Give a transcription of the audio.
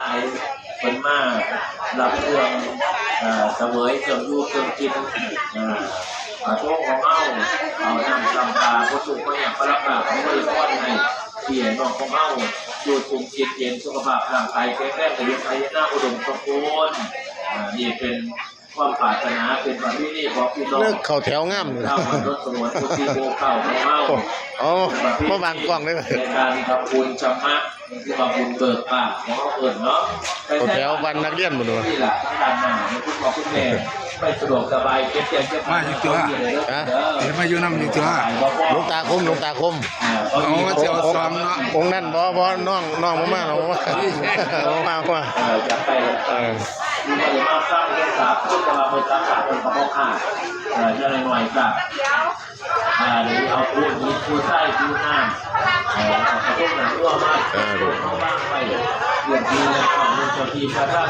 ຫຼາຍ ເພິ່ນມາຮັບເຄື່ອງ ເອີ ສະເຫວີຍເຄື່ອງຢູ່ເຄື່ອງກິນ ເອີ ພະສົງຂອງເຮົາ ເອົານ້ຳຊຳປາ ບໍ່ທຸກບໍ່ຍາກ ປະລັກກາຂອງບໍລິພອນໃຫ້ພີ່ໃຫ້ນ້ອງຂອງເຮົາ ຢູ່ຊຸ່ມກິນເຢັນ ສຸຂະພາບຮ່າງກາຍແຂງແຮງ ໄດ້ເຮັດໄຮ່ເຮັດນາອຸດົມສົມບູນ. ເອີ ນີ້ເປັນ ຄວາມປາດຖະໜາເປັນປະເພນີຂອງພີ່ນ້ອງ ເລີກເຂົ້າແຖວງາມ ຊາວບ້ານດົນສະຫງວນ ໝູ່ສີ່ ໝູ່ເກົ້າຂອງເຮົາ. ໂອ້ ເອົາມາບັງກ້ອງເລີຍ ໃນການທຳບຸນຊຳມະ ຫຼືວ່າບຸນເບີກບານຂອງເຮົາເອີ້ນເນາະ. ເຂົ້າແຖວບ້ານນັກຮຽນໝົດເລີຍ ນີ້ລະ ທາງດ້ານໜ້າ ໃຫ້ຄຸນພໍ່ຄຸນແມ່ໄປສະດວກສະບາຍ ເກັບແຈງເກັບ ມາຢູ່ຕົວະ ຮະ ເອີ ມາຢູ່ນຳຢູ່ຕົວະ ຫຼວງຕາຄົມ ຫຼວງຕາຄົມ. ເອີ ເອົາ ວ່າຊິເອົາສອງເນາະ ອົງນັ້ນບໍ່ ບໍ່ ນ້ອງ ນ້ອງບໍ່ມາ ນ້ອງບໍ່ມາ ບໍ່ມາ ບໍ່ມາ ເອີ ຢາກໄປ ເອີ ທີ່ບໍ່ໄດ້ມາຟັງເລື່ອງສາກົນ ແຕ່ວ່າເພິ່ນສາການເພິ່ນກໍບໍ່ຂາດ ເອີ ຢ່າງໜ້ອຍໆກໍ ເອີ ໄດ້ເອົາຜູ້ຍິງຜູ້ຊາຍຜູ້ງາມ ເອີ ເອົາກະທົງໜ້າຕົວມາ ເອີ ເອົາວາງໄວ້ ເລື່ອງທີ່ເລື່ອງຂອງເຈົ້າທີ່ເຈົ້າທາງ